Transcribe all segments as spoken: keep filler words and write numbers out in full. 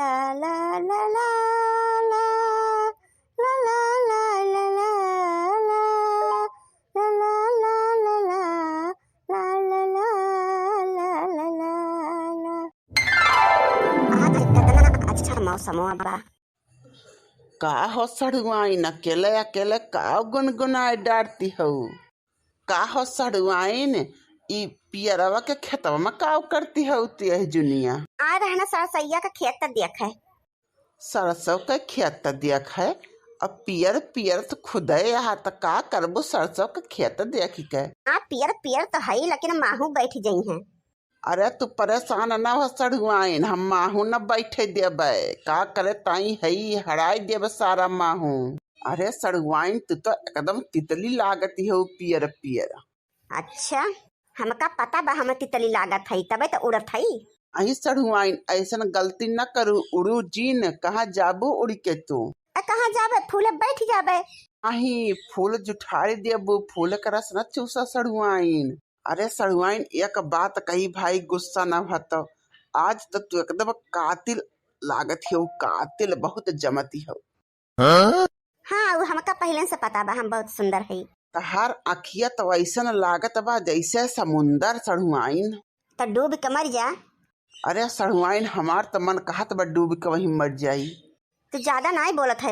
ला, ला, ला, ला, ला। आज कितना अच्छा मौसम बा। का हो सड़ुआइन, अकेले अकेले का गुनगुनाए डारती हऊ? का हो सड़ुआइन, ई पियरवा के खेतवा में का करती हऊ तू एह जुनिया? आ रहना सरसैया का खेत देखे। सरसों के खेत देखे? अब पियर पियर तो खुदे यहाँ, त का करबू सरसों के खेत देख के? हाँ, पियर पियर तो हई, लेकिन माहू बैठ जइहैं। अरे तू परेशान न हो सड़ुआइन, हम माहू न बैठे देबे। का करे ताई हई, हराई देबे सारा माहू। अरे सड़ुआइन, तू तो एकदम तितली लागती हो पियर पियर। अच्छा, हमका पता बा हम तितली लागत हई, तबे तो उड़त हई। अही सड़ुआइन, ऐसन गलती न करू, उड़ू जीन, कहाँ जाबू उड़ के तू? आ, कहाँ जाबे? फूले बैठ जाबे। अही फूल जुठारी देबू, फूल के रस न चूसा सड़ुआइन। अरे सड़ुआइन, एक बात कही भाई, गुस्सा न हो तो, आज तो तू एकदम कातिल लागत हो, कातिल बहुत जमती हो। हाँ, वो हमका पहले से पता बा, हम बहुत सुंदर हई। तहार अखिया तो ऐसन लागत बा जैसे समुंदर सड़ुआइन। तो डूब के मर जा। अरे सड़ुआइन, हमार तो मन कहत बा डूब के वहीं मर जाई। तू ज्यादा नाई बोलत है।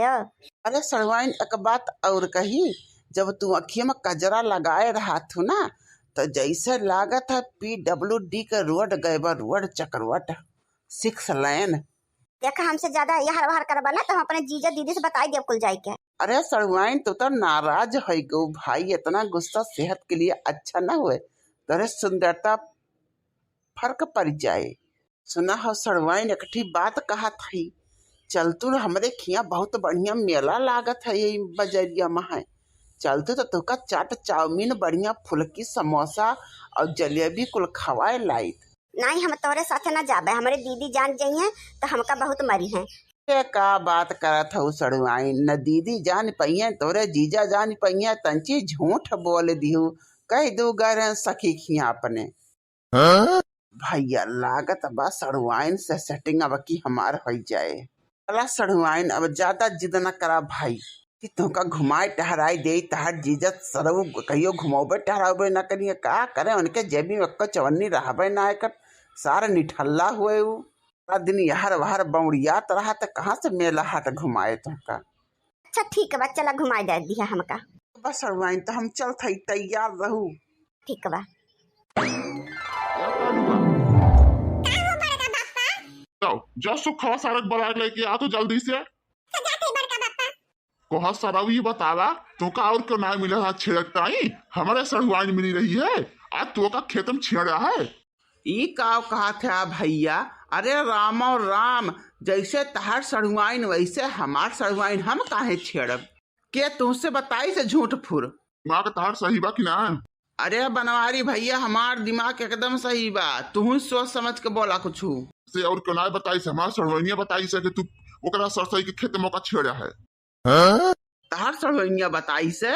अरे सड़ुआइन, एक बात और कही, जब तू अखिया में कजरा लगाए रहत हो ना, तो जैसे लागत है पीडब्ल्यूडी के रोड गए बा, रोड चकरवट, सिक्स लेन। देख, हमसे ज्यादा यहर वहर करबा ना, तो हम अपने जीजा दीदी से बताई देब कुल जाई के। अरे सड़ुआइन, तू तो नाराज हो गो भाई, इतना गुस्सा सेहत के लिए अच्छा न हुए, तोरे सुंदरता फर्क पड़ जाए। सुना हो सड़ुआइन, एक ठी बात कहत हई, चल तू हमरे खिया, बहुत बढ़िया मेला लागत है यही बजरिया में है, चल तू तो तोका चाट चाउमीन, बढ़िया फुलकी समोसा और जलेबी कुल खवाए लाइत। नाई, हम तोरे साथे ना जाबे, हमरे दीदी जान जइहैं तो हमका बहुत मरिहैं। ये का बात करत हऊ सड़ुआइन, न दीदी जान पइहैं, तोरे जीजा जान पइहैं, तंची झूठ बोल दिहू, कह दू गए रहे सखी खिया अपने। हाँ? भैया लागत बा सड़ुआइन से सेटिंग अब की हमार होइ जाए। चला सड़ुआइन, अब ज्यादा जिद न करा भाई कि तोहका घुमाए टहराए देई तहार जीजा सरऊ, कहियो घुमौबे टहराउबे न करिए, का करे उनके जेबी में एक्को चवन्नी रहबे ना एकर, सारा निठल्ला हुए उ। सारा दिन यहर वहर बौड़ियात रहा त कहाँ से मेला हाट घुमाए तोहका? अच्छा ठीक बा, चला घुमाए दे दिया हमका। बस सड़ुआइन, तो हम चलत हई, तैयार रहू। ठीक बा। का हो बड़का बापा? जाओ, जाओ, सुखवा सारक बलाक लेके आ तो जल्दी से। तो जाते बड़का बापा। कोहा सरऊ, ई बतावा, तोका और क्यों ना मिला था छेड़क ताई? हमरे सड़ुआइन मिली रही है, आज तोका खेत में छेड़ा है। ई का कहा था भैया? अरे रामो राम, जैसे तहार सड़ुआइन वैसे हमार सड़ुआइन, हम काहे छेड़ब? के तुमसे बताई से झूठ फुर? दिमाग तहार सही बा कि ना? अरे बनवारी भैया, हमार दिमाग एकदम सही बा, तुहू सोच समझ के बोला कुछ। से और क्यों ना बताई से, हमार सड़ुआइनिया बताई से कि तू ओकरा सरसई के खेत में ओका छेड़ा है। हाँ? तहार सड़ुआइनिया बताई से?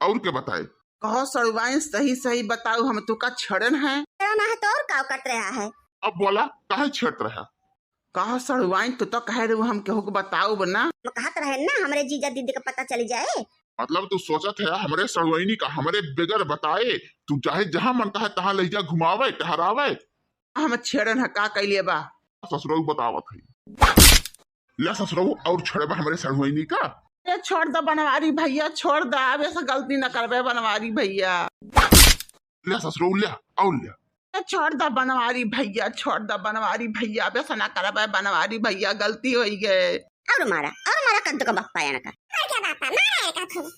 और के बताए? कहो सड़ुआइन, सही सही बताऊ, हम तू का छेड़न है? छेड़ा ना है तो और का करत रहा है? अब बोला, काहे छेड़त रहा? कहो सड़ुआइन, तू तो कहे रहू हम केहू के बताऊ ना। हम कहत रहे ना, हमरे जीजा दीदी का पता चली जाए। मतलब तू सोचत है हमरे सड़ुआइनी का, हमरे बगैर बताए तू चाहे जहाँ मन कहे तहाँ ले जा घुमावे, टहरावे? हम छेड़न है, का कैले बा? ससुरऊ बतावत है। ले ससुरऊ और छेड़बा हमरे सड़ुआइनी का? ए, छोड़ द बनवारी भैया, छोड़ द, अब ऐसा गलती न करबे बनवारी भैया। ले ससुरऊ, ले, और ले। ए, छोड़ द बनवारी भैया, छोड़ द बनवारी भैया, अब ऐसा न करबे बनवारी भैया, गलती होई गए। और मारा, और मारा कद्दू का बप्पा याना का। और क्या बापा, मारा है का तू?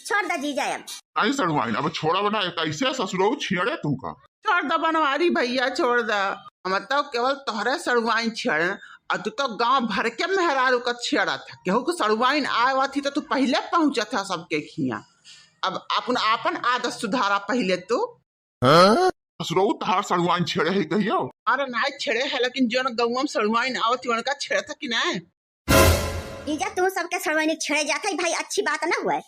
छोड़ द जीजा अब। आई सड़ुआइन, अब छोड़ा बना, कैसे ससुरऊ छेड़े तू का? छोड़ द बनवारी भैया, छोड़ द। हम तो केवल तोहरे सड़ुआइन छेड़न, और तू तो गांव भर के मेहरारू का छेड़ा था। केहू के सड़ुआइन आवा थी तो तू पहले पहुंचा था सबके खिया। अब अपन, आपन आदत सुधारा पहले तू। हाँ? ससुरऊ तहार सड़ुआइन छेड़े है कहियो? अरे नाय छेड़े है, लेकिन जौन गौवा में सड़ुआइन आवत थी उनका छेड़ा था कि ना? जीजा, तू सबके सड़ुआइनी छेड़े जात है भाई, अच्छी बात ना हुए।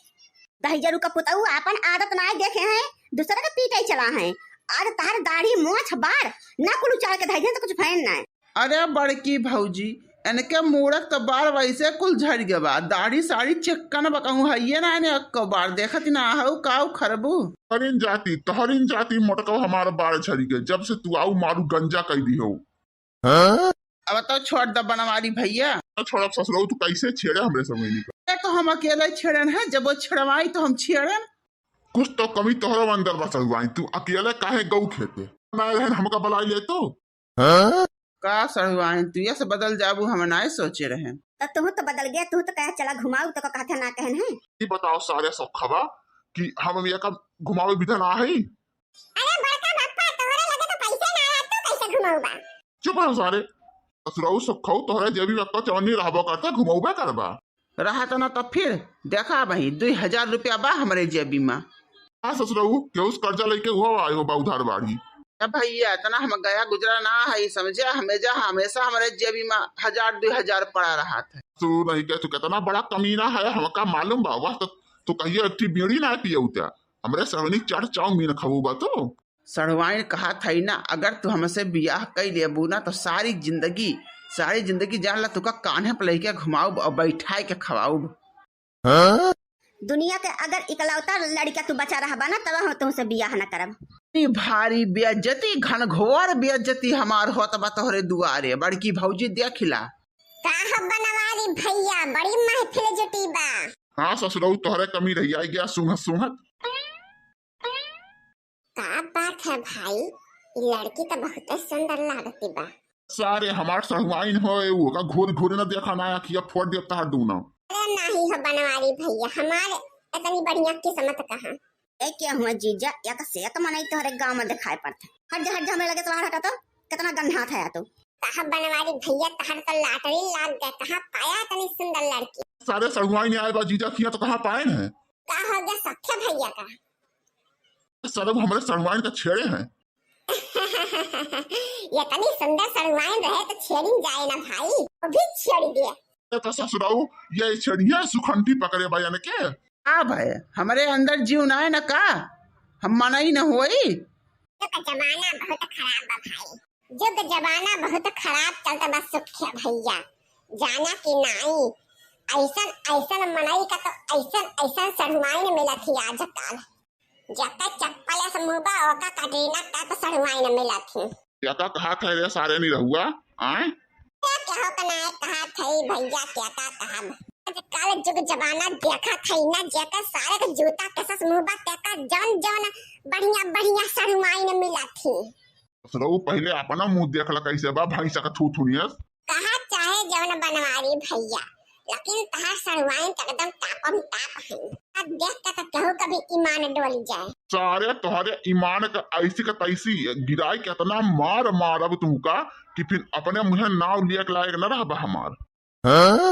दहिजरू का पुतऊ आपन आदत नाय देखे हैं, दूसरे का पीटे चला हैं। आज तार दाढ़ी मोछ बार ना कुल उचार के धइ दे तो कुछ भयन नाय। अरे बड़की भौजी, इनके मूड़क तो बार वैसे कुल झड़ गवा, दाढ़ी साढ़ी चिक्कन बा, कहूँ हइये ना, इन्हें अक्को बार देखत ना हऊ, का उखरबू? तोहरिन जाति, तोहरिन जाति मोटको हमार बार झड़ गए, जब से तू आऊ मारू गंजा कई दी हो। अब तो छोड़ द बनवारी भैया। ना छोड़ब ससुरऊ, तू कैसे छेड़े हमरे सवैनी का? ये तो हम अकेले छेड़न है, जब वो छेड़वाई तो हम छेड़न। कुछ तो कमी तोहरो अंदर बा ससुरवाइन, तू अकेले काहे गऊ खेते? ना रहन हमका बुलाई ले तो। का सड़ुआइन, तू ये से बदल जाबू, हम नाय सोचे रहे। तो तू तो बदल गया, तू तो कहे चला घुमाऊ, तो कहते ना कहन है। ई बताओ सारे सोखवा कि हम ये का घुमावे विधा ना है। अरे बड़का बापा, तोहरे लगे तो पैसे ना आया, तू कैसे घुमाऊ बा? चुप रहो सारे। ससुराऊ सोखऊ, तोहरे जेबी में अक्का चवन्नी रहबो करता, घुमाऊ बा करबा। रहत ना तो फिर देखा बही, दुई हजार रुपया बा हमरे जेबी में। हाँ ससुरऊ, केहू से कर्जा लेके हुआ आयो बा उधार बाड़ी। ए भैया, इतना हम गया गुजरा ना है, समझे? हमें जा, हमेशा हमरे जेबी में हजार दुई हजार पड़ा रहत है। तू नहीं के, तू कितना बड़ा कमीना है, हमका मालूम बा। वह तो तू कहिए एक ठी बीड़ी ना पियऊ त्या, हमरे सड़ुआइन चढ़ चाउमीन खाऊ बा तू। सड़ुआइन कहत हई ना, अगर तू हमसे बियाह कई लेबू ना, तो सारी जिंदगी, सारी जिंदगी जान ला, तुका कान्हे पे लेके घुमाउब और बैठाए के खवाउब। दुनिया के अगर इकलौता लड़का तू बचा रहबा ना, तब हम तुमसे बियाह न करब। इतनी भारी बेइज्जती, घनघोर बेइज्जती हमार होत बा तोहरे दुआरे। बड़की भौजी देख ला। का हो बनवारी भैया, बड़ी महफिल जुटी बा। हाँ ससुरऊ, तोहरे कमी रही आई गया सूंघत सूंघत। का बात है भाई, ई लड़की तो बहुत सुंदर लागती बा। सारे हमार सड़ुआइन हो, ए, ओका घूर घूर न देखा ना, अखिया फोड़ देब तहार दूनो। अरे नहीं हो बनवारी भैया, हमार इतनी बढ़िया किस्मत कहाँ। ए, क्या हुआ जीजा, या का से तो मनई तोहरे गाँव में दिखाई पड़त है। हट जा, हट जा, हमरे लगे से बाहर हटा तो, कितना गंधात है तू। का हो बनवारी भैया, तहार तो लाटरी लाग गए, कहाँ पाया इतनी सुंदर लड़की। सारे सड़ुआइन आए बा जीजा खिया तो कहाँ पाए हैं? का हो गया सख्या भैया का? सरऊ हमरे सड़ुआइन का छेड़े हैं। इतनी सुंदर सड़ुआइन रहे तो छेड़िन जाए ना भाई, वो भी छेड़ दिया। ए तो ससुरऊ, ये छेड़िया सुखंटी पकड़े बा यानी के? का भाई, हमरे अंदर जीव ना है ना का? हम मनई न होई? तो का जमाना बहुत खराब बा भाई। जुग जमाना बहुत खराब चलत बा सुखिया भैया, जाना कि नाई? ऐसन ऐसन मनई का तो ऐसन ऐसन सड़ुआइन मिलत ही आजकल। जका चप्पल से मुँह बा, ओका कटरीना का तो सड़ुआइन मिलत ही। क्या का कहा थे रे सारे निरहुआ, आए? क्या कहो का नाय कहा थे भैया, क्या का कहा? आजकल जुग जमाना देखा थे ना, जेकर सारे के जूता के सस मुँह बा, तेकर जौन जौन बढ़िया बढ़िया सड़ुआइन मिलत ही। ससुरऊ, पहिले अपना मुँह देख ला, कैसे बा भैंसा का थू थू नियस। कहा चाहे जौन बनवारी भैया, लेकिन तहार सड़ुआइन तो एकदम टापम टाप है। अब देख के तो केहू का भी ईमान डोल जाए। सारे तोहरे ईमान का ऐसी का तैसी गिराई के इतना मार मारब तुमका कि फिर अपने मुँहे नाव लिया के लायक न रहबा हमार। हाँ?